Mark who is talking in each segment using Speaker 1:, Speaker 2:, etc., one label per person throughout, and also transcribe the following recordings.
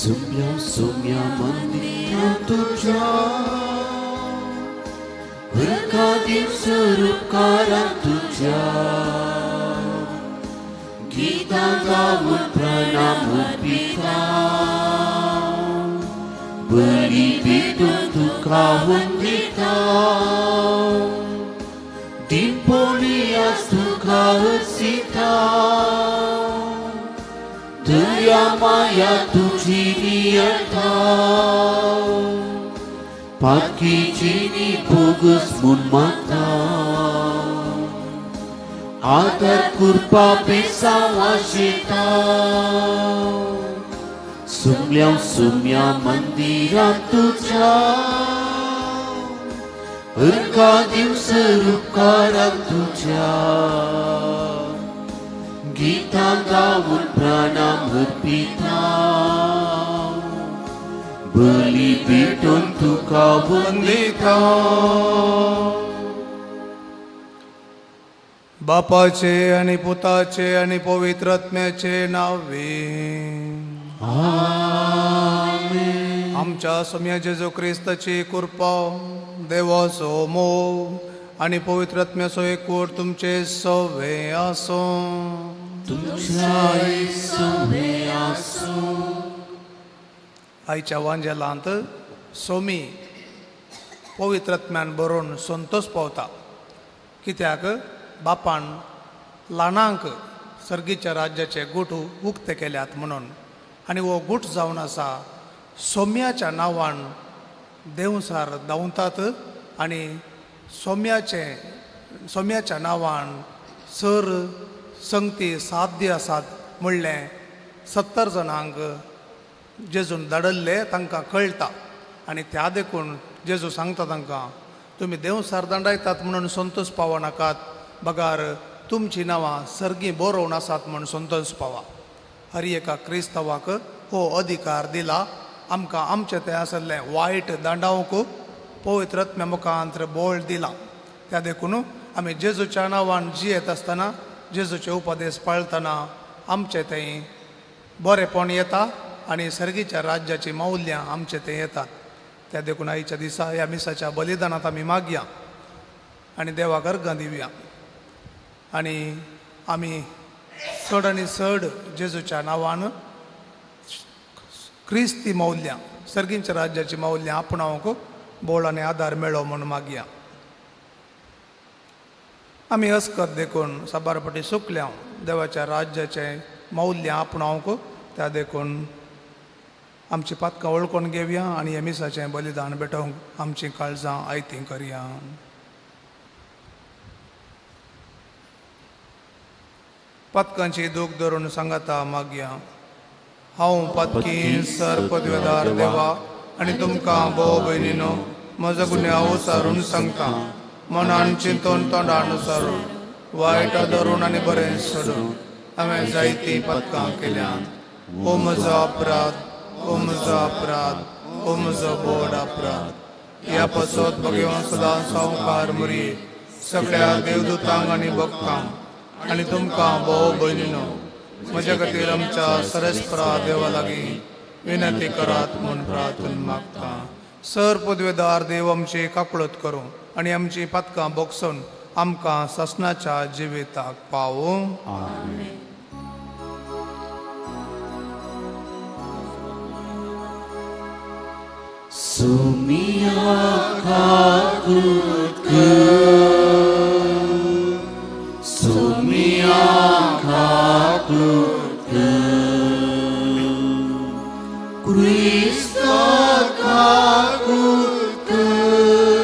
Speaker 1: सुम्या सुम्या मंदिरां तुज्या हरका दिवस उपकारां तुज्या गीतां गावन प्रणाम अर्पिता बली भेटून तुका वंदिता दिपोळी आज तुका हर्षिता दया माया तुझी नियता पातकीची भोगस म्हूण मागता आदर कृपा बेसांव आशेता सुम्या सुम्या मंदिरां तुज्या हरका दिवस उपकारां तुज्या गीतां गावन प्रणाम अर्पिता बली भेटून तुका वंदिता.
Speaker 2: बापाचे आणि पुताचे आणि पवित्र आत्म्याचे नावे.
Speaker 1: आमेन.
Speaker 2: आमच्या सोम्या जेजू क्रिस्ताची कृपा, देवाचो मोग आणि पवित्र आत्म्याचो एकवट तुमचे सवे आसूं.
Speaker 1: तुमच्याय सवे आसूं.
Speaker 2: आयच्या वांजेलांत सोमी पवित्र आत्म्यान बरोवन संतोष पावता, कित्याक बापान ल्हानांक सर्गीच्या राज्याचे गूट उक्ते केल्यात म्हणून. आनी हो गूट जावन आसा सोम्याच्या नांवान देंवसार धांवतात आनी सोम्याच्या नांवान सर संगती साध्य आसात म्हणलें 70 जाणांक जेजून धाडल्ले तांकां कळटा. आनी त्या देखून जेजू सांगता तांकां, तुमी देंवसार दांडायतात म्हणून संतोष पावो नाकात, बगार तुमची नांवां सर्गी बरोवन आसात म्हूण संतोष पावा. हर एका क्रिस्तांवाक हो अधिकार दिला आमकां आमचें तें आसलें वायट दांडावंक पवित्र आत्म्या मुखांत बोळ दिला. त्या देखून आमी जेजूच्या नांवान जियेत आसतना, जेजूचे उपदेश पाळतना आमचें थंय बरेपण येता आनी सर्गीच्या राज्याची मौल्यां आमचे थंय येतात. त्या देखून आयच्या दिसा ह्या मिसाच्या बलिदानांत आमी मागया आनी देवाक अर्गां दिवया आनी आमी चड आनी चड जेजूच्या नांवान क्रिस्ती मौल्यां, सर्गीच्या राज्याची मौल्यां आपणावंक बोळ आनी आदार मेळो म्हूण मागया. आमी अस्कत देखून साबार पटी सुकल्या देवाच्या राज्याचें मौल्यां आपणावंक, त्या देखून आमची पातकां वळखून घेवया आनी ह्या मिसाचें बलिदान भेटोवंक आमचीं काळजां आयतीं करया. पातकांची दूख धरून सांगाता मागया. हांव पातकी सर पदवेदार देवा आनी तुमकां भोव भयणीनो म्हजो गुन्यांव सारून सांगता, मनान चिंतून तोंडान सारून वायट धरून आनी बरें सोडून हांवें जायतीं पातकां केल्यांत. ओ म्हजो अपराध, ओ म्हजो अपराध, ओ म्हजो बोड अपराध. ह्या पासत भगवान सदां सावकार मुरी सगळ्या देवदूतांक आनी भक्तांक आनी तुमकां भोव भयणीनो म्हज्या खातीर आमच्या सरस्परा देवा लागीं विनंती करात म्हूण प्रार्थना मागता. सर पदवेदार देव आमची काकळत करूं आनी आमची पातकां बोगसून आमकां सासणाच्या जिविताक पावूं.
Speaker 1: सुमिया काकूत कर, सुमिया काकूत कर, क्रिस्ता काकूत कर,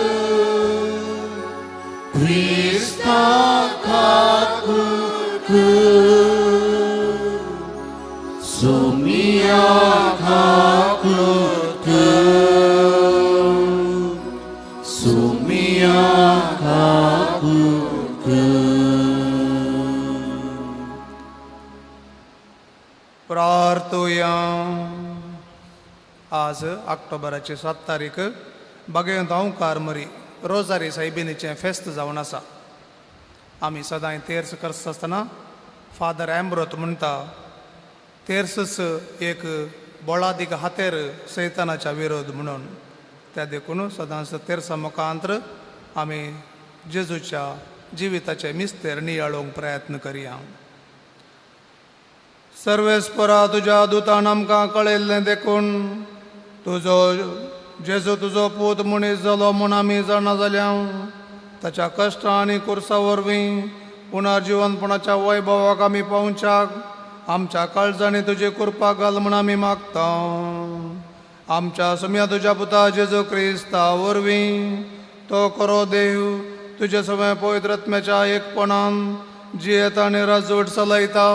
Speaker 1: क्रिस्ता काकूत कर, सुमिया काकूत कर, सुमिया काकूत कर.
Speaker 2: प्रार्थुया. आज ऑक्टोबराची 7 तारीख बागेंत ओंकार मरी रोजारी सायबिनीचें फेस्त जावन आसा. आमी सदांय तेर्स करता आसतना फादर एम्ब्रोत म्हणटा, तेर्सच एक बोळादीक हातेर सैतानाच्या विरोध म्हणून. त्या देखून सदांच तेरसा मुखांत्र आमी जेजूच्या जिविताचे मिस्तेर नियाळूंक प्रयत्न करया. सर्वेस्परा तुज्या दुतान आमकां कळयल्लें देखून तुजो जेजू तुजो पूत मनीस जालो म्हूण आमी जाणा जाल्या. ताच्या कश्टां आनी कुर्सा वरवीं पुनर्जिवनपणाच्या वैभवाक आमी पावच्याक आमच्या काळजांनी तुजी कृपा घाल म्हूण आमी मागता. आमच्या सुम्या तुज्या पुता जेजू क्रिस्ता वरवीं तो करो देव तुजे सगळ्या पवित्र आत्म्याच्या एकपणान जियेता आनी राजवट चलयता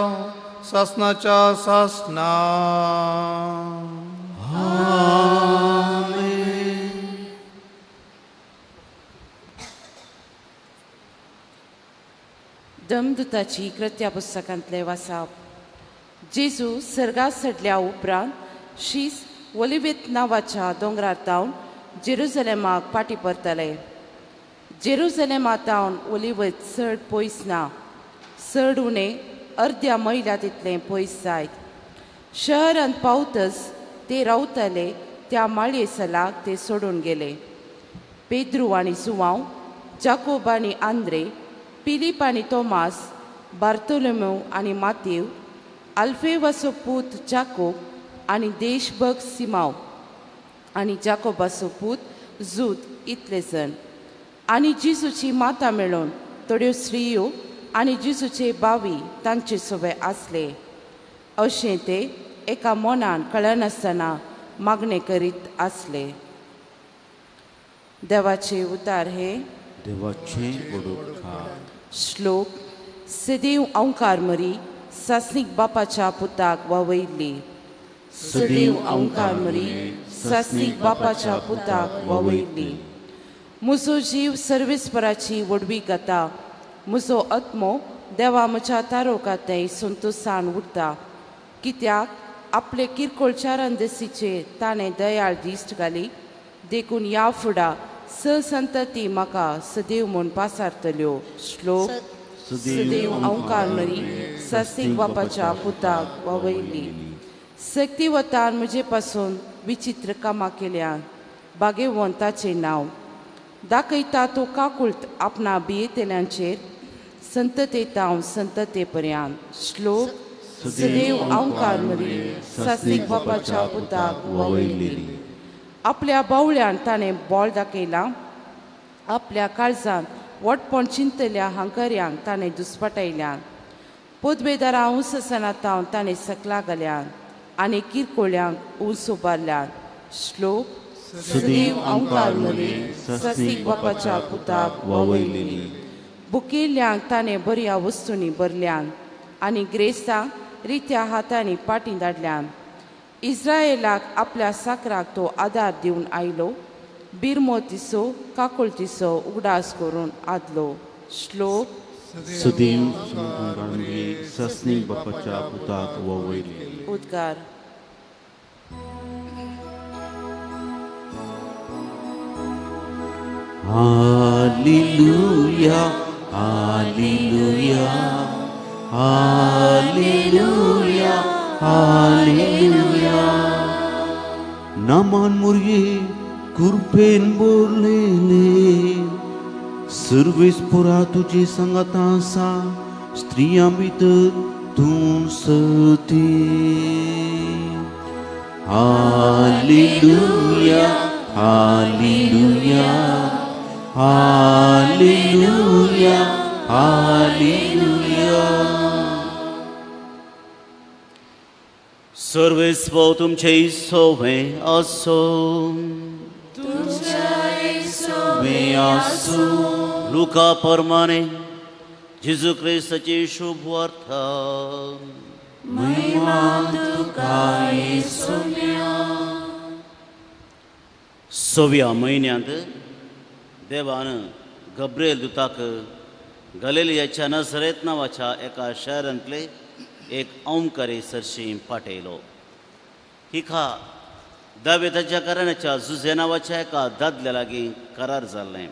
Speaker 2: सासनाच्या सासना.
Speaker 3: दमदूताची कृत्या पुस्तकांतले वासाप. जेजू सर्गात चडल्या उपरांत शीस ओलिवेत नांवाच्या दोंगरार तावन जेरुजलेमाक फाटीं परतले. जेरुजलेमा तावन ओलिवत चड पयस ना, चड उणें अर्द्या मैला तितलें पयस जायत. शहरांत पावतच ते रावताले त्या माळये सलाक ते सोडून गेले. पेद्रू आनी जुवांव, जाकोब आनी आंद्रे, पिलीप आनी तोमास, बार्तोलोमेव आनी मातेव, आल्फेवाचो पूत जाकोब आनी देशभक्त सिमाव आनी जाकोबाचो पूत जूत इतले जण आनी जेजूची माता मेळून थोड्यो स्त्रियो आनी जेजूचे बावी तांचे सोबे आसले. अशें ते एका मनान कळनासतना मागणें करीत आसले. देवाचे उतार हे
Speaker 1: देवाचे उडोखा.
Speaker 3: श्लोक. सदैव अंकार मरी सासनीक बापाच्या पुताक वावयली. सदैव अंकार मरी सासनीक बापाच्या पुताक वावयली. म्हजो जीव सर्वेस्पराची व्हडवी गाता. म्हजो आत्मो देवा म्हज्या तारोकांतय संतोशान उरता. कित्याक आपले किरकोळ चारांदसीचेर ताणें दयाळ दिश्ट घाली. देखून ह्या फुडा स संतती म्हाका सदैव म्हूण पासारतल्यो. श्लोक. सदैव अंकार मरी सासनीक बापाच्या पुताक वावयली. शक्तिवतान म्हजे पासून विचित्र कामां केल्यान बागेवंताचें नांव दाखयता. तो काकुळट आपणा भियेतल्यांचेर संतते तावन संतते पर्यंत. श्लोक. सदैव अंकार मरी सासनीक बापाच्या पुताक वावयली. आपल्या बावळ्यान ताणें बोळ दाखयलां. आपल्या काळजान वटपण चिंतल्या हांकऱ्यांक ताणें दुस्पटायल्यान. पदवेदारां उंससना तावन ताणें सकला घाल्यान आनी किरकोळ्यांक उंच उबारल्यान. श्लोक. सदैव अंकार मरी सासनीक बापाच्या पुताक वावयली. बुकेल्ल्यांक ताणें बऱ्या वस्तूंनी भरल्यान आनी ग्रेस्तांक रित्या हातांनी पाटीं धाडल्यान. इस्रायलाक आपल्या साकराक तो आदार दिवन आयलो. बिरमोतीचो काकुळतीचो उगडास करून आदलो. श्लोक.
Speaker 1: सदैव सासनीक बापाच्या पुताक वावयली.
Speaker 3: उद्गार.
Speaker 1: Hallelujah, hallelujah, hallelujah, hallelujah. नामान मुरये कृपेन बोरलेले सर्वेस्परा तुजे संगाता आसा. स्त्रियां भितर तूं सती. Hallelujah, hallelujah, hallelujah, hallelujah.
Speaker 4: सर्वेस्पर तुमचे सोवे असो. लुका परमाने जेजू क्रिस्ताची शुभ वार्ता. सव्या म्हयन्यांत देवान गब्रिएल दुताक गलिलियाच्या नजरेत नांवाच्या एका शहरांतले एक ओंकारी सरशी पाठयलो. हिका दावेदाच्या घराण्याच्या जुझे नांवाच्या एका दादल्या लागीं करार जाल्लें.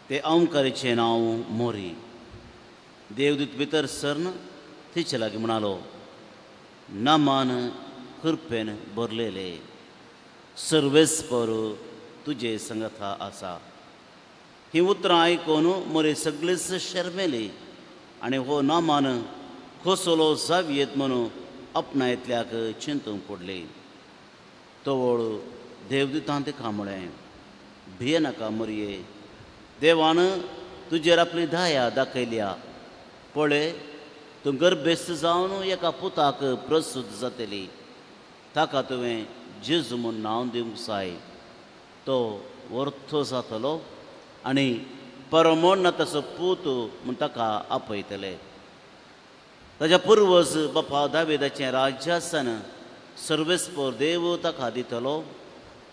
Speaker 4: ते ओंकारीचें नांव मोरी. देवदूत भितर सरन तिचे लागीं म्हणालो, नामान कृपेन भरलेले, सर्वेस्पर तुजे संगता आसा। ही उतरां आयकून मोरे सगळीच शर्मेली आनी हो नामान खोसलो जावयेत म्हणून आपणायतल्याक चिंतूंक पडली। तवळ देवदुतान तिका म्हळें, भियेनाका मरये, देवान तुजेर आपली दया दाखयल्या। पळय, तूं गर्भेस्त जावन एका पुताक प्रसूत जातली, ताका तुवें जेजू म्हूण नांव दिवंक जाय। तो वर्थो जातलो आनी परमोन्नताचो पूत म्हूण ताका आपयतले। ताज्या पुर्वज बापा दावेदाचें राज्यासन सर्वेस्पर देव ताका दितलो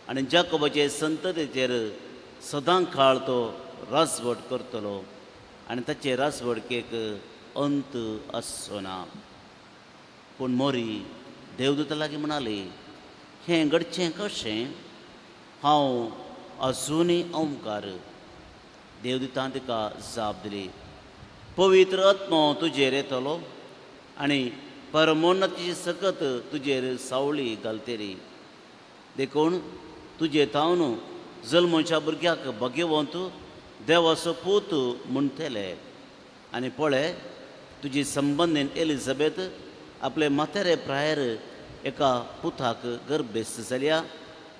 Speaker 4: आनी जाकोबाचे संततीचेर सदां काळ तो राजवट करतलो आनी ताचे राजवटकेक अंत आसचो ना। पूण मोरी देवदूता लागीं म्हणाली, हें घडचें कशें? हांव अजुनूय ओंकार। देवदूतान तिका जाप दिली, पवित्र आत्मो तुजेर येतलो आनी परमोन्नतीची सकत तुजेर सावळी घालतली, देखून तुजे तावन जल्मच्या भुरग्याक भाग्यवंत देवाचो पूत म्हणटले। आनी पळय, तुजी संबंदीन एलिझाबेथ आपले म्हातारे प्रायर एका पुताक गर्भेस्त जाल्या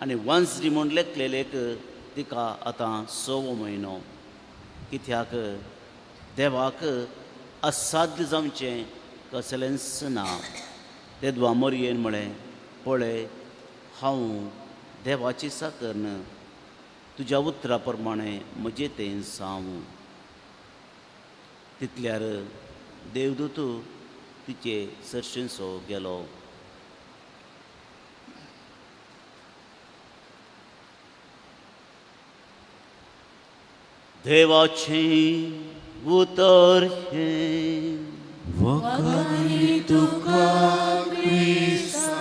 Speaker 4: आनी वांजडी म्हूण लेखलेलेक तिका आतां 6वो म्हयनो। कित्याक देवाक असाध्य जावचें कसलेंच ना। तेदवा मोरयेन म्हळें, पळय, हांव देवाची साकर न्हय, तुज्या उतरा प्रमाणें म्हजें तें जावं। तितल्यार देवदूत तिचे सरशींचो गेलो। देवाचें उतर हें।
Speaker 1: वखाणी तुका क्रिस्ता।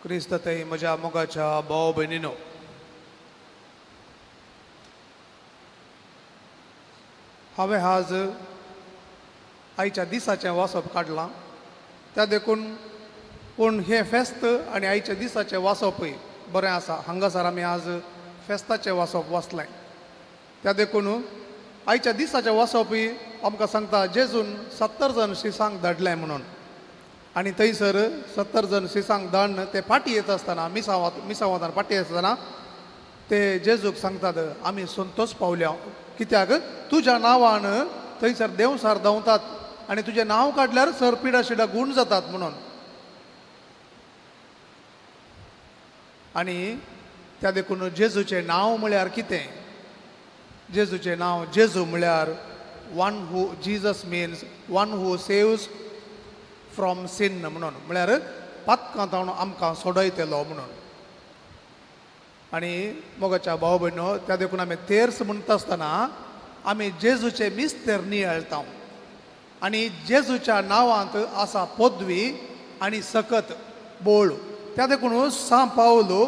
Speaker 2: क्रिस्त तै म्हज्या मोगाच्या भाव भयणीनो, हांवें आज आयच्या दिसाचें वाचप काडलां, त्या देखून पूण हें फेस्त आनी आयच्या दिसाचें वाचपूय बरें आसा। हांगासर आमी आज फेस्ताचें वाचप वाचलें, त्या देखून आयच्या दिसाचें वाचपूय आमकां सांगता जेजून 70 जाण शिसांक धाडलें म्हणून। आनी थंयसर 70 जाण शिसांक धाडून ते फाटीं येता आसतना मिसावातान फाटीं येता आसतना ते जेजूक सांगतात, आमी संतोष पावल्या, कित्याक तुज्या नांवान थंयसर देंवसार धांवतात आनी तुजें नांव काडल्यार सर पिडा शिडा गूण जातात म्हणून। आनी त्या देखून जेजूचें नांव म्हळ्यार कितें? जेजूचें नांव जेजू म्हळ्यार one who, Jesus means one who saves from sin म्हणून, म्हळ्यार पातकां तावन आमकां सोडयतलो म्हणून। आनी मोगाच्या भाव भयणो, त्या देखून आमी तेर्स म्हणटा आसतना आमी जेजूचे मिस्तेर नियाळटा आनी जेजूच्या नांवांत आसा पदवी आनी सकत बोळ। त्या देखून सां पावलो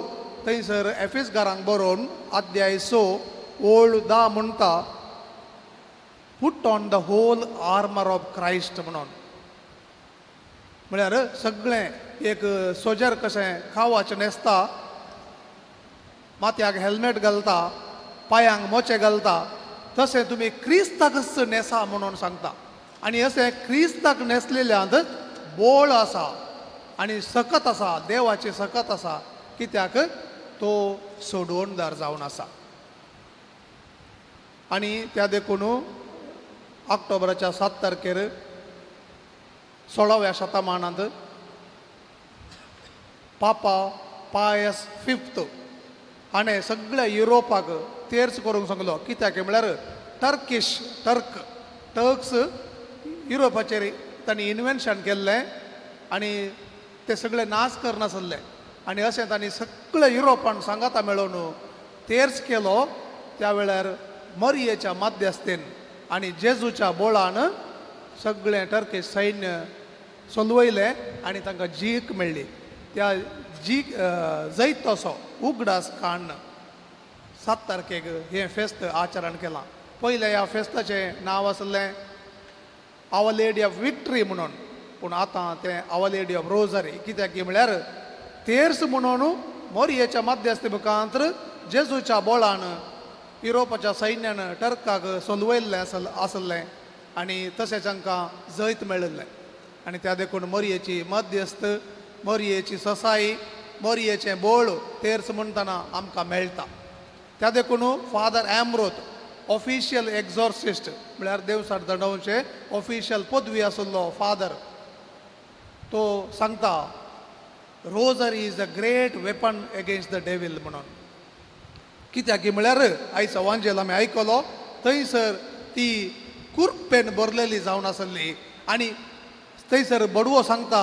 Speaker 2: थंयसर एफिसगारांक बरोवन अध्याय 6 ओळ 10 म्हणटा, put on the whole armour of Christ म्हणून। म्हळ्यार सगळें एक सोजर कशें खावाचें न्हेसता, माथ्याक हेल्मेट घालता, पांयांक मोचे घालता, तशें तुमी क्रिस्ताकच न्हेसा म्हणून सांगता। आनी अशें क्रिस्ताक न्हेसलेल्यांत बोळ आसा आनी सकत आसा, देवाची सकत आसा, कित्याक तो सोडवणदार जावन आसा। आनी त्या देखून ऑक्टोबराच्या 7 तारखेर 16व्या शतमानांत पापा पायस फिफ्थ हाणें सगळ्या युरोपाक तेर्स करूंक सांगलो, कित्याक म्हळ्यार टर्किश टर्क्स युरोपाचेर तांणी इन्वेन्शन केल्लें आनी ते सगळे नाश करनासले आनी अशें तांणी सगळे युरोपान सांगाता मेळोवन तेर्स केलो। त्या वेळार मरियेच्या माध्यस्थेन आनी जेजूच्या बोळान सगळें टर्किश सैन्य सोलवयलें आनी तांकां जीक मेळ्ळी। त्या जीक जैत असो उगडास काडून 7 तारखेक हें फेस्त आचरण केलां. पयलें ह्या फेस्ताचें नांव आसलें our lady of victory म्हणून, पूण आतां तें our lady of rosary. कित्याक की म्हळ्यार तेर्स म्हणून मोरयेच्या मध्यस्ती मुखांतर जेजूच्या बोळान युरोपाच्या सैन्यान टर्काक सोलवयल्लें आसलें आनी तशेंच तांकां जैत मेळिल्लें. आनी त्या देखून मोरयेची मध्यस्थ, मोरयेची ससाई, मोरयेचें बोळ तेर्स म्हणटना आमकां मेळटा. त्या देखून फादर एम्ब्रोत ऑफिशियल एक्झॉर्सिस्ट म्हळ्यार देवसार दंडोवचे ऑफिशियल पदवी आशिल्लो फादर तो सांगता rosary is a great weapon against the devil म्हणून. कित्याक की म्हळ्यार आयचो वांजेल आमी आयकलो थंयसर ती कुरपेन भरलेली जावन आसली आनी थंयसर बडवो सांगता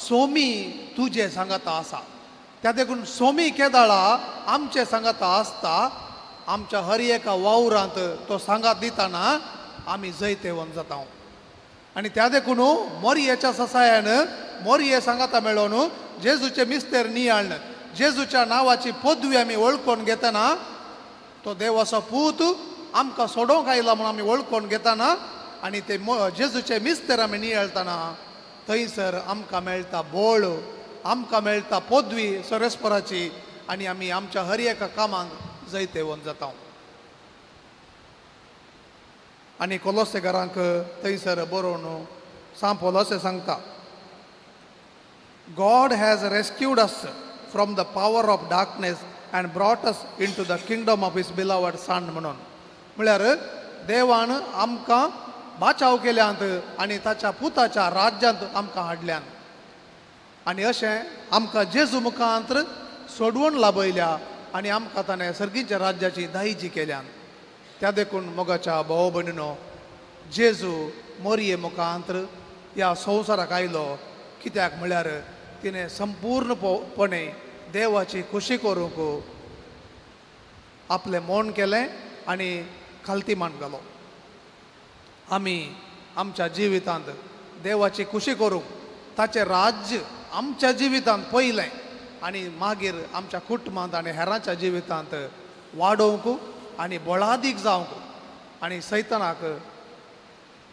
Speaker 2: सोमी तुजें सांगाता आसा. त्या देखून सोमी केदाळा आमचें सांगाता आसता. आमच्या हर एका वावरांत तो सांगात दितना आमी जैतेवन जाता. आनी त्या देखून मोरयेच्या ससायान मोरये सांगाता मेळोवन जेजूचे मिस्तेर नियाळ्ण जेजूच्या नांवाची पदवी आमी वळखून घेतना तो देवाचो पूत आमकां सोडोवंक आयला म्हूण आमी वळखून घेतना आनी ते जेजूचे मिस्तेर आमी नियाळतना थंयसर आमकां मेळटा बोळ, आमकां मेळटा पदवी सरस्पराची आनी आमी आमच्या हर एका कामाक जैतेवन जाता. आनी कोलोसेकारांक थंयसर बरोवन सांपोल अशें सांगता, God has rescued us from the power of darkness and brought us into the kingdom of his beloved son म्हणून. म्हळ्यार देवान आमकां बाचाव केल्यांत आनी ताच्या पुताच्या राज्यांत आमकां हाडल्यान आनी अशें आमकां जेजू मुखांतर सोडवण लाभयल्या आनी आमकां ताणें सर्गीच्या राज्याची दायजी केल्यान. त्या देखून मोगाच्या भाव भयणीनो, जेजू मोरये मुखांतर ह्या संवसाराक आयलो कित्याक म्हळ्यार तिणें संपूर्णपणे देवाची खुशी करूंक आपलें मौन केलें आनी खालती मान घालो. आमी आमच्या जिवितांत देवाची खुशी करूंक ताचें राज्य आमच्या जिवितांत पयलें आनी मागीर आमच्या कुटुंबांत आनी हेरांच्या जिवितांत वाडोवंक आनी बळादीक जावंक आनी सैतानाक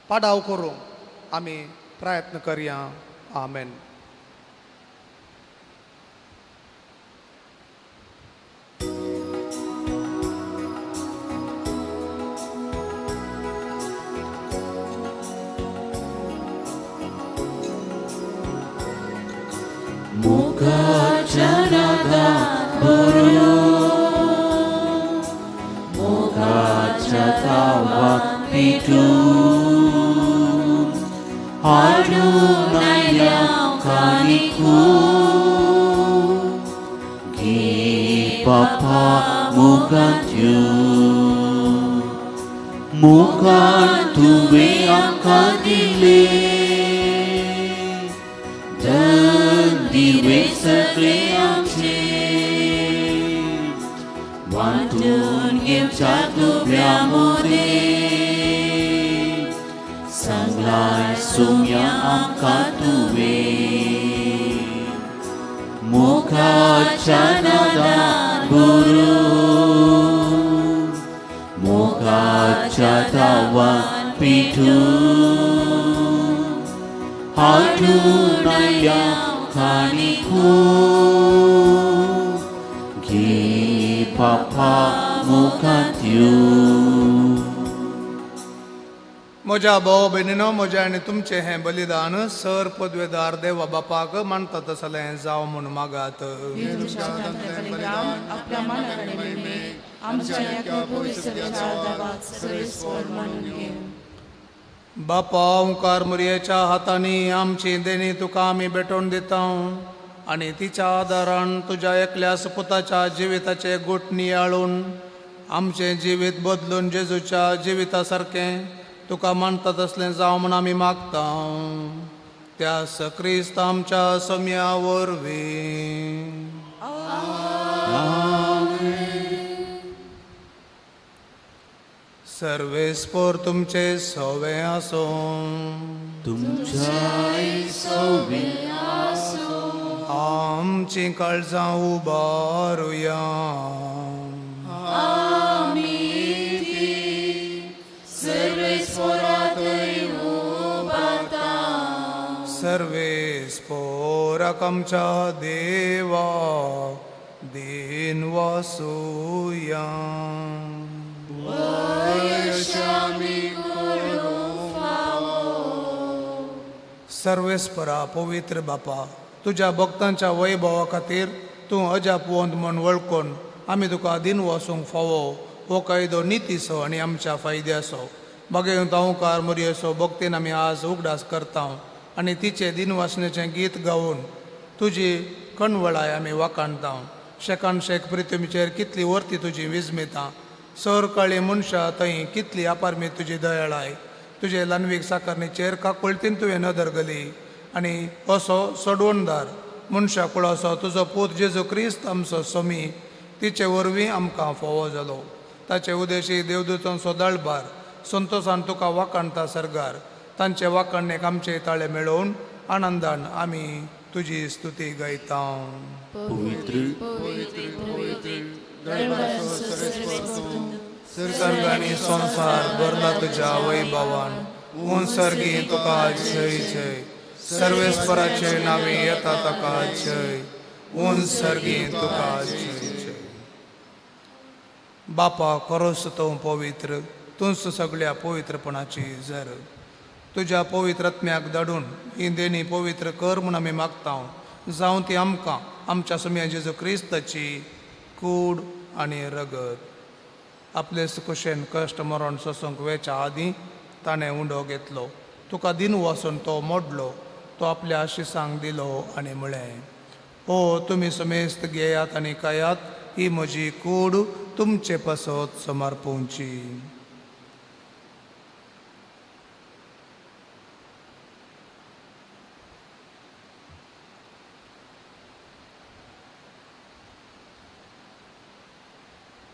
Speaker 2: पाडाव करूंक आमी प्रयत्न करया. आमेन. म्हज्या भाव भयणीनो, म्हज्या आनी तुमचें हें बलिदान सर पदवेदार देवा बापाक मानता तसलें जावं म्हूण मागात. बापा, ओंकार मुरयेच्या हातांनी आमची देणी तुका आमी भेटोवन दिता आनी तिच्या आदारान तुज्या एकल्या पुताच्या जिविताचे गूट नियाळून आमचें जिवीत बदलून जेजूच्या जिविता सारकें तुका मानता तसलें जावं म्हूण आमी मागता. त्या क्रिस्त आमच्या सम्या वरवीं. सर्वेस्पोर तुमचे सवे आसूं.
Speaker 1: तुमच्याय सवे आसूं.
Speaker 2: आमचीं काळजां उबारुया. ईश्वराक आमच्या देवा दिनवासुया. सर्वेस्परा पवित्र बापा, तुज्या भक्तांच्या वैभवा खातीर तूं अजाप वंद म्हूण वळखून आमी तुका दिनवासूंक फावो हो कायदो नितीचो आनी आमच्या फायद्याचो. बागेवन तांवकार मोरयेचो भक्तीन आमी आज उगडास करता आनी तिचे दिनवासनेचें गीत गावन तुजी कणवळाय आमी वाखाणता. शेकान शेक पृथ्वीचेर कितली वर्ती तुजी विजमितां, सर काळी मनशां थंय कितली अपारमीत तुजी दयाळाय. तुजे ल्हानवीक साकरणीचेर काकुळतीन तुवें नदर घाली आनी असो सोडवणदार मनशा कुळाचो तुजो पूत जेजू क्रिस्त आमचो स्वामी तिचे वरवीं आमकां फावो जालो. ताचे उदेशी देवदूतांचो दळबार संतोसान तुका वाखाणता सर्गार. तांचे वाखाणणेक आमचे ताळे मेळोवन आनंदान आमी तुजी स्तुती गायता.
Speaker 1: पवित्र
Speaker 2: सर्ग आनी संवसार भरला तुज्या वैभवान, उंच सर्गी तुका जय जय. सर्वेस्पराचे नावे येता ताका जय, उंच सर्गी तुका जय जय. बापा खरोच तूं पवित्र, तूंच सगळ्या पवित्रपणाची जर. तुज्या पवित्र आत्म्याक धाडून ही देणी पवित्र कर म्हूण आमी मागता, जावं ती आमकां आमच्या सुम्या जेजू क्रिस्ताची कूड आनी रगत. आपले कुशेन कश्ट मरण सोसूंक वेच्या आदीं ताणें उंडो घेतलो, तुका दिनवासून तो मोडलो, तो आपल्या आशिसांक दिलो आनी म्हळें, ओ तुमी समेस्त घेयात आनी खायात, ही म्हजी कूड तुमचे पासत समर्पोवची.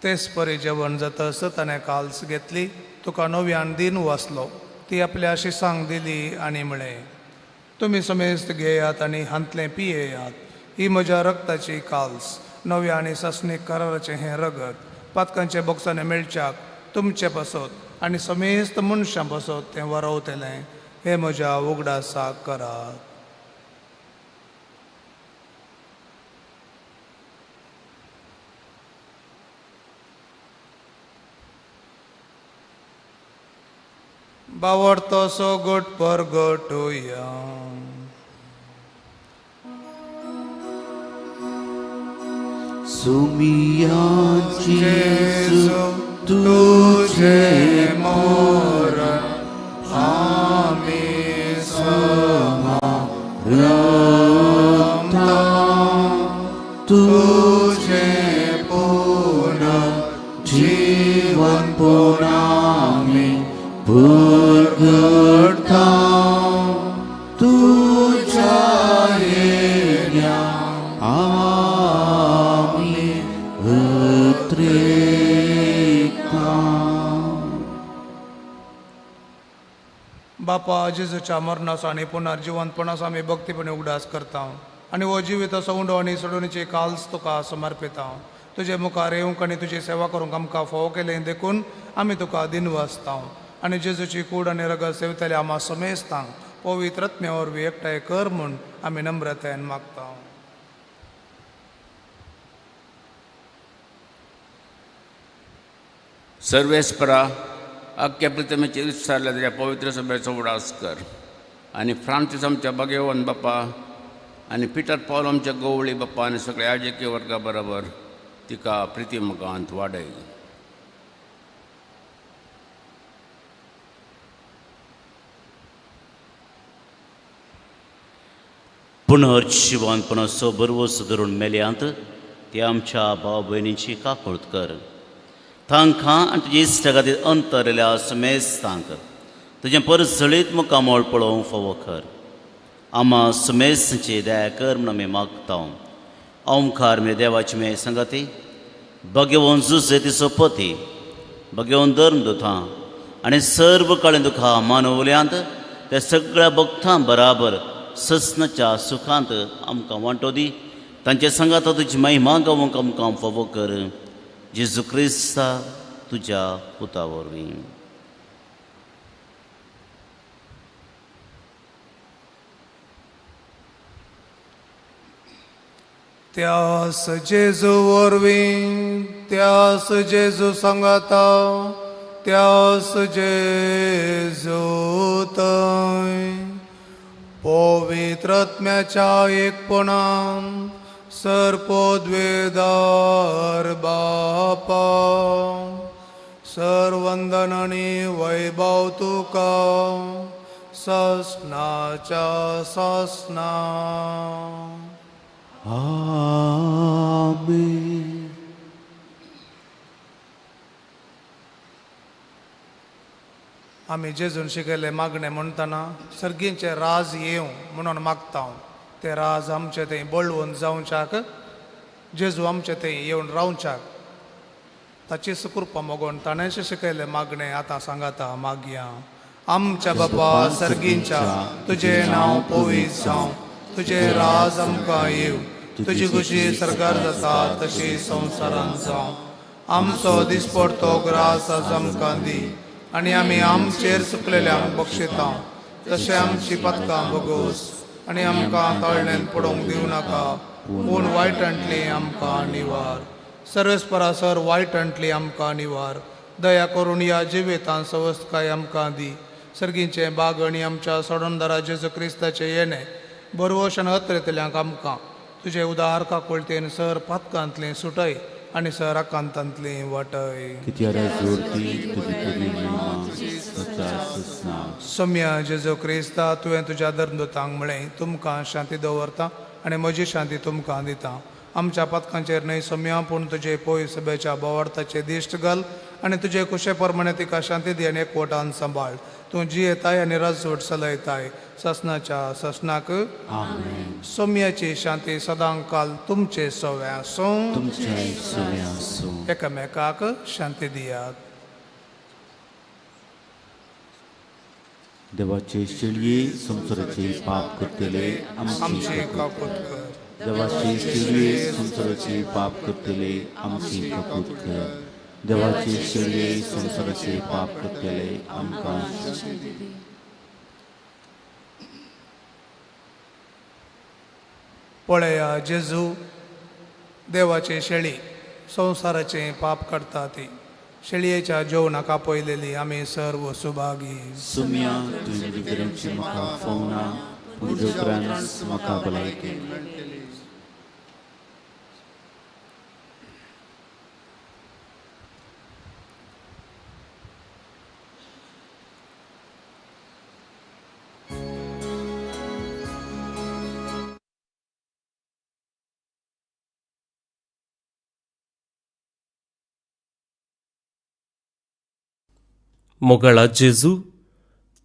Speaker 2: तेच परी जेवण जातस ताणें काल्स घेतली, तुका नव्यान दिन वाचलो, ती आपल्या आशिसांक दिली आनी म्हळें, तुमी समेस्त घेयात आनी हांतलें पियेयात, ही म्हज्या रक्ताची काल्स, नव्या आनी सासणीक कराराचें हें रगत, पातकांचे बोक्सांनी मेळच्याक तुमचे पासत आनी समेस्त मनशां पासत तें वरवतलें, हें म्हज्या उगडासाक करात. बावडतो सो गोट परगटुया.
Speaker 1: सुमिया जेजू तुझे
Speaker 2: मरण आमी समरता, तुझे पुनः जीवन पुनामी
Speaker 1: परगटता, तुझ्या येण्या आमी उतरेता.
Speaker 2: बापा जेजूच्या मरणाचो आनी पुनर्जिवंतपणाचो आमी भक्तीपणे उगडास करता आनी हो जिविताचो उंडो आनी सोडवणीची काल्स तुका समर्पिता. तुजे मुखार येवंक आनी तुजी सेवा करूंक आमकां फावो केलें देखून आमी तुका दिनवासता आनी जेजूची कूड आनी रगत सेवतले आमा समेस्तांक पवित्र आत्म्या वरवीं एकठांय कर म्हूण आमी नम्रतायेन मागता.
Speaker 5: सर्वेस्परा आख्या प्रितमेचेर विचारल्या तुज्या पवित्र सभेचो उडास कर आनी फ्रांसीस आमच्या बागेवन बापा आनी पिटर पावल आमच्या गवळी बाप्पा आनी सगळ्या याजकी वर्गा बरोबर तिका प्रिती मुखांत वाडय.
Speaker 4: पुनर्जिवंतपणाचो बरवस धरून मेल्यांत ते आमच्या भाव भयणींची काकूळत कर, तांकां आनी तुज्या इश्टा खातीर अंतरल्या समेस्तांक तुजें परजळीत मुखामळ पळोवंक फावो कर. आमा समेस्तांची दया कर म्हूण आमी मागता. ओंकार मे देवाची मे संगती भगवंत जुजे तिचो पती भगवंत धर्म दुतां आनी सर्व काळे दुखां मानवल्यांत त्या सगळ्या भक्तां बराबर ससनाच्या सुखांत आमकां वांटो दी. तांचे सांगाता तुजी महिमा गावंक आमकां फावो कर, जेजू क्रिस्ता तुज्या पुता वरवीं.
Speaker 2: त्यास जेजू वरवीं, त्यास जेजू सांगाता, त्यास जेजू थंय पवित्र आत्म्याच्या एकपणान सर्पोद्वेदार बापा सर्वंदन आनी वैभव तुका ससनाच्या ससना.
Speaker 1: आमेन.
Speaker 2: आमी जेजून शिकयल्ले मागणें म्हणटना सर्गींचें राज येवं म्हणून मागता. तें राज आमचें थंय बळवून जावच्याक, जेजू आमचें थंय येवन रावच्याक ताचीच कृपा मागून ताणें शिकयल्लें मागणें आतां सांगाता मागया. आमच्या बापा सर्गींच्या, तुजें नांव पवित्र जावं, तुजें राज आमकां येवं, तुजी खुशी सरकार जाता तशी संवसारांत जावं. आमचो दिसपडतो ग्रास आज आमकां दी आनी आमी आमचेर चुकलेल्यांक बक्षिता तशें आमची पदकां भोगोस आनी आमकां तळण्यान पडोवंक दिवं नाका, पूण वायटांतली आमकां निवार. सर्वेस्परासर वायटांतली आमकां निवार. दया करून ह्या जिवितान सवस्तकाय आमकां दी. सर्गींचें बाग आनी आमच्या सोडणदारा जेजू क्रिस्ताचें येणें बरवशन हत्रेतल्यांक आमकां तुजे उदार काकुळतेन सर पातकांतलें सुटय आनी सर आकांतांतलें वाटय. सोम्या जेजू क्रिस्ता, तुवें तुज्या धर्मदूतांक म्हळें, तुमकां शांती दवरता आनी म्हजी शांती तुमकां दिता. आमच्या पातकांचेर न्हय सोम्या, पूण तुजे पोय सभेच्या बोवार्थाचे दिश्ट घाल आनी तुजे कुशे प्रमाणे तिका शांती दी आनी एकवटान सांबाळ. तूं जियेताय आनी राजवट चलयताय ससनाच्या ससनाक. सोम्याची शांती सदांकाल तुमचे सव्या आसूं. एकामेकाक शांती दियात.
Speaker 1: देवाचे शेळये संवसाराचे पाप करतले
Speaker 2: आमची काकूत कर.
Speaker 1: देवाचे शेळये संवसाराचे पाप करतले आमची काकूत कर. देवाचे शेळये संवसाराचे पाप करतले आमकां.
Speaker 2: पळया जेजू देवाचे शेळी संवसाराचे पाप काडटा ती शेळयेच्या जेवणाक आपयलेली आमी सर्व सुभागी.
Speaker 1: सुम्या तुवें भितरची म्हाका फोवना, पूण उपरांत म्हाका भलायकी.
Speaker 6: मोगाळा जेजू,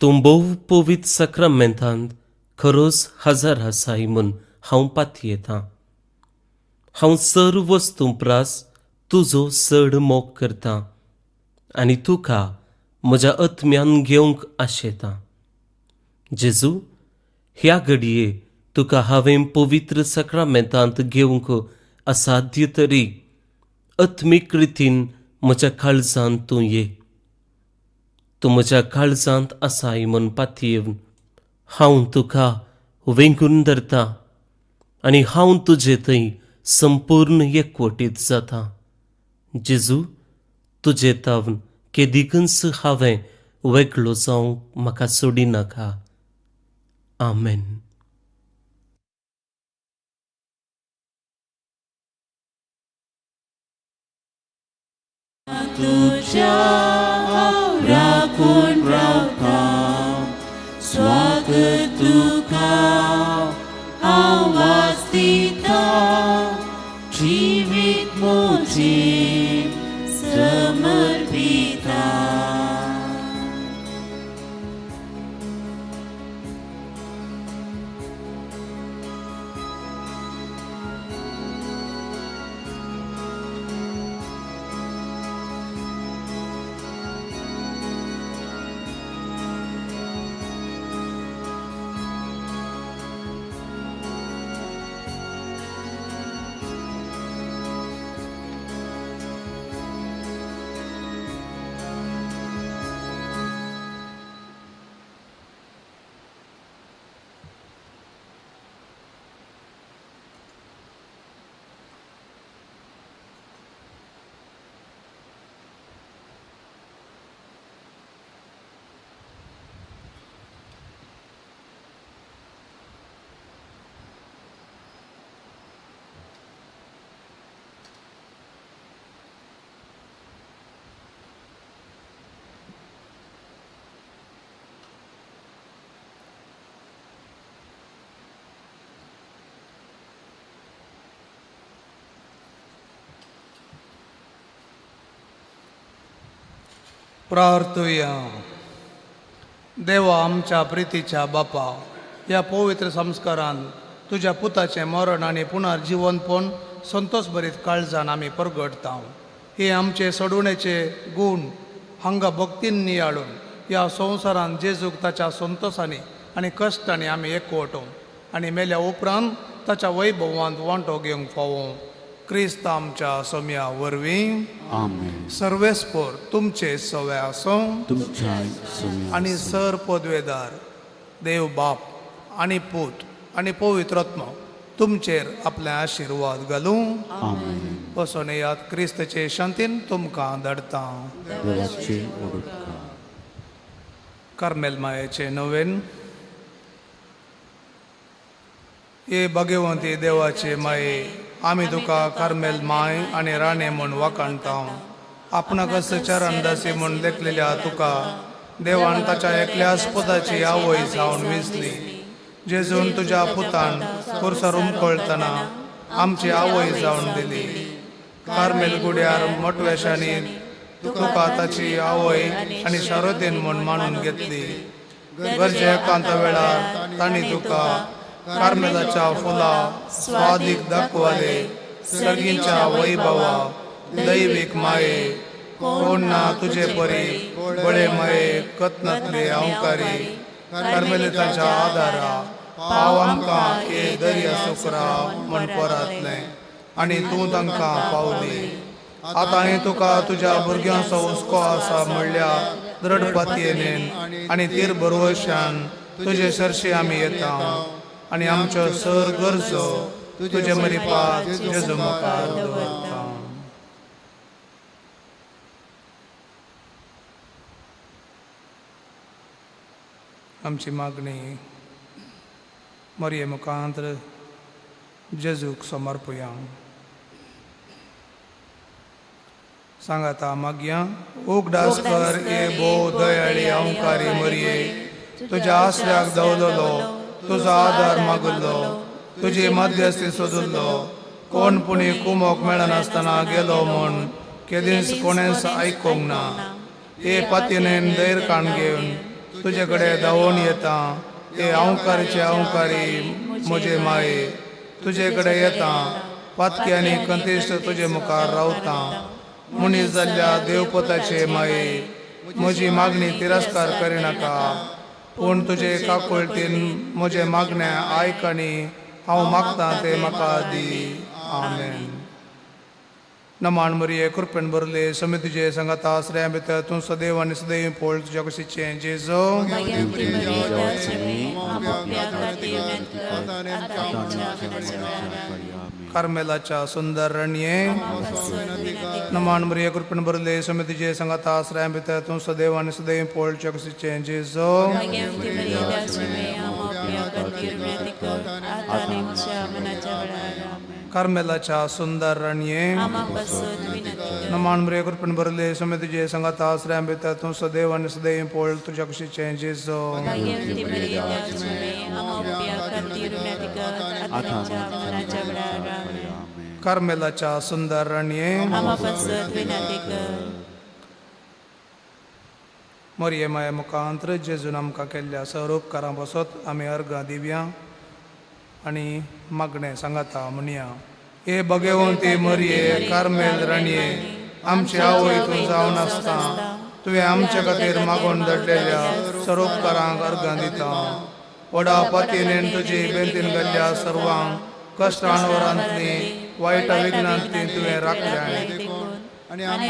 Speaker 6: तूं भोव पवित्र साक्रामेंतांत खरोच हजर आसाय म्हूण हांव पातयेतां. हांव सर्व वस्तूं प्रास तुजो चड मोग करतां आनी तुका म्हज्या आत्म्यान घेवंक आशेतां. जेजू, ह्या घडये तुका हांवें पवित्र साक्रामेंतांत घेवंक असाध्य तरी आत्मीक रितीन म्हज्या काळजांत तूं ये. तूं म्हज्या काळजांत आसाय म्हूण पातयेवन हांव तुका वेंगून धरता आनी हांव तुजे थंय संपूर्ण एकवटीत जाता. जेजू, तुजे तावन केदिकूच हांवें वेगळो जावंक म्हाका सोडिनाका. आमेन.
Speaker 1: तुझ्या राखून रावता स्वागत तुका आवाज दिता, जिवीत म्हजें समर्पिता.
Speaker 2: प्रार्थुया. देवा आमच्या प्रितीच्या बापा, ह्या पवित्र संस्कारान तुज्या पुताचें मरण आनी पुनर्जिवनपण संतोष भरीत काळजान आमी परगटता. हे आमचे सोडवणेचे गूण हांगा भक्तीन नियाळून ह्या संवसारान जेजूक ताच्या संतोषांनी आनी कश्टांनी आमी एकवटो आनी मेल्या उपरांत ताच्या वैभवांत वांटो घेवंक फावो. क्रिस्त आमच्या सोम्या वरवीं.
Speaker 1: आमेन.
Speaker 2: सर्वेस्पोर तुमचे सवे आसूं
Speaker 1: तुमच्या सोम्या
Speaker 2: आनी सर पदवेदार देव बाप आनी पूत आनी पवित्रात्मो तुमचेर आपले आशिर्वाद घालूं.
Speaker 1: आमेन.
Speaker 2: वचोन येयात, क्रिस्तचे शांतीन तुमकां धाडटा.
Speaker 1: देवाचे उपकार.
Speaker 2: कार्मेल मायेचे नवेन. हे भगवंती देवाचे माये, आमी तुका कार्मेल माय आनी राणे म्हूण वाखाणता. आपणाकच चरणदासी म्हूण लेखलेल्या तुका देवान ताच्या एकल्याच पुताची आवय जावन विसली. जेजून तुज्या पुतान कुर्सार उमकळतना आमची आवय जावन दिली. कार्मेल गुड्यार मोटवेशांनी तुका ताची आवय आनी शारदेन म्हूण मानून घेतली. गरजे एकांत वेळार तांणी तुका कार्मेलाच्या फुलां स्वादीक दाखवाले. सर्गींच्या वैभवा दैवीक माये, कोण ना तुजे परी बळे माये कथनांतले अंकारी कार्मेलिताच्या आदारा पाव आमकां हे दर्या सुकरा म्हण परातलें आनी तूं तांकां पावली. आतां हांवें तुका तुज्या भुरग्यांचो हुस्को आसा म्हणल्या दृढ पातयेन आनी तीर भरवशान तुजे सरशी आमी येता आनी आमच्यो सर गरजो तुजे मरिपात जेजू मुखार दवरता. आमची मागणी मरये मुखांत जेजूक समर्पया. सांगाता मागया. उगडास कर ए भोव दयाळी अंकारी मरये, तुज्या आसऱ्याक दवरलो, तुजो आदार मागुल्लो, तुजी मध्यस्थी सोदुल्लो. कोण पुणी कुमोक मेळनासतना गेलो म्हूण केदींच कोणेंच आयकूंक ना. हे पातीनेन धैर काण घेवन तुजे कडेन धांवून येता. हे अंकारीचे अंकारी म्हजे माये, तुजे कडेन येता. पातकी आनी कंतिश्ट तुजे मुखार रावता. मनीस जाल्ल्या देवपताचे माये, म्हजी मागणी तिरस्कार करिनाका, पूण तुजे काकुळतीन म्हजें मागणें आयक आनी हांव मागतां तें म्हाका दी. आमेन. नमान मरिये, कृपेन भरले, समी तुजे सांगाता, आसऱ्या भितर तूं सदैव आनी सदैव पोळ तुज्या कुशीचें जेजू. कार्मेलाच्या सुंदर रणये. नमान मरिये, कृपेन भरले, समी तुजे सांगाता, आसऱ्या भितर तूं सदैव आनी सदैव पोळ तुज्या कुशीचें जेजू. कार्मेलाच्या सुंदर रणये. नमान मरिये, कृपेन भरले, समी तुजे सांगाता, आसऱ्या भितर तूं सदैव आनी सदैव पोळ तुज्या कुशीचें जेजू. कार्मेलाच्या सुंदर रणये. मरिये माये मुखांत्र जेजून आमकां केल्ल्या सर उपकारां बसत आमी अर्घां दिवया आनी मागणें सांगाता म्हणया. हे भगवंती मरिये, कार्मेल राणये, आमची आवय तूं जावन आसता, तुवें आमचे खातीर मागून धाडलेल्या सरोपकारांक अर्घां दिता. व्हडा पातयेन तुजी बेंतीन घाल्ल्या सर्वांक कश्टांवरांतली वायट विघ्नांतली तुवें राखल्या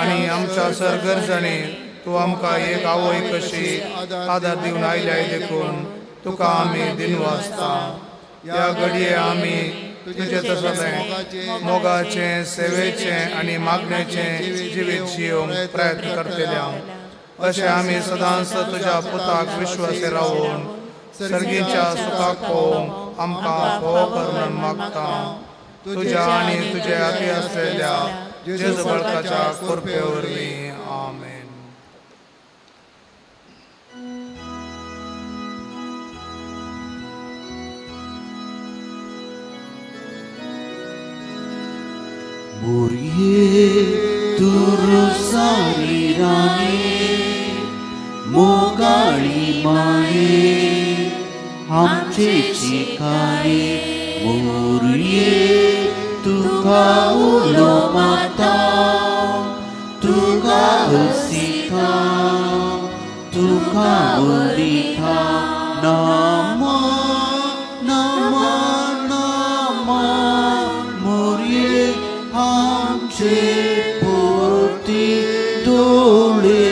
Speaker 2: आनी आमच्या सर गरजांनी तूं आमकां एक आवय कशी आदार दिवन आयल्याय देखून तुका आमी दिनवासता. ह्या घडये आमी तुजे तसलें मोगाचें, सेवेचें आनी मागण्याचें जिवीत जियोवंक प्रयत्न करतले. अशें आमी सदांच तुज्या पुताक विश्वास रावून सर्गीच्या सुखाक पळोवंक आमकां फोव कर म्हूण मागता. तुज्या आनी तुजे हाती आसलेल्या जेजू बळकाच्या कृपे वरवीं. आमेन.
Speaker 1: मोरये तूं रोसारी राणी, मोगाळी माये आमचे शिकाये मोरये तुका उलो मारता तुका हसिता तुका वरिता नमा नमा नमा मोरये आमचे पोती दोळे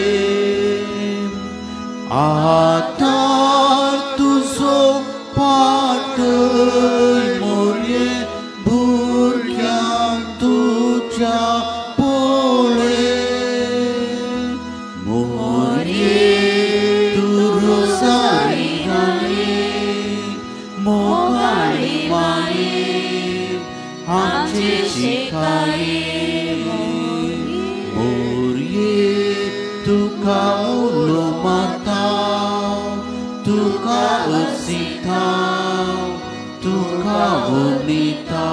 Speaker 1: आतार तुजो पाटय मोरये भुरग्यांक तुज्या पोळे मोरये तूं रोजारी घाली मोगाळी माये आमचे शिकाये मोरये तुका उलो मारता तुका असिता तुका वनिता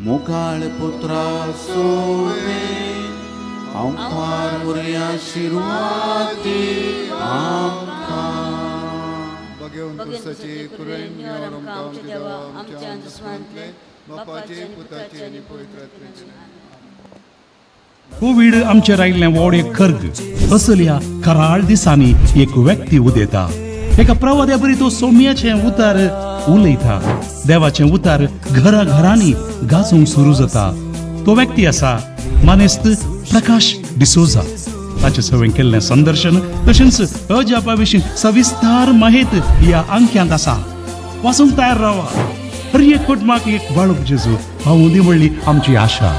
Speaker 1: मोगाळ पुत्रा सोमे आमखार मोरया शिरवाती आमकां
Speaker 7: भगवंत पुरसाची कुरेन आमकां आमच्या देवा आमच्या दुस्मानांतले बापाचे पुताचे आनी पवित्र आत्म्याचे
Speaker 8: कोवीड आमचेर आयिल्लें व्हड एक खर्ग. असल्या कराळ दिसांनी एक व्यक्ती उदेता. एका प्रवाद्या बरी तो सोम्याचें उतार उलयता. देवाचें उतार घरा घरांनी गाजोवंक सुरू जाता. तो व्यक्ती आसा मानेस्त प्रकाश डिसोजा. ताचे सवें केल्लें संदर्शन तशेंच अजापा विशीं सविस्तार माहित ह्या अंक्यांत आसा. वाचूंक तयार रावा. हर एक कुटुंबाक एक बाळूक जेजू पावूं दी म्हणली आमची आशा.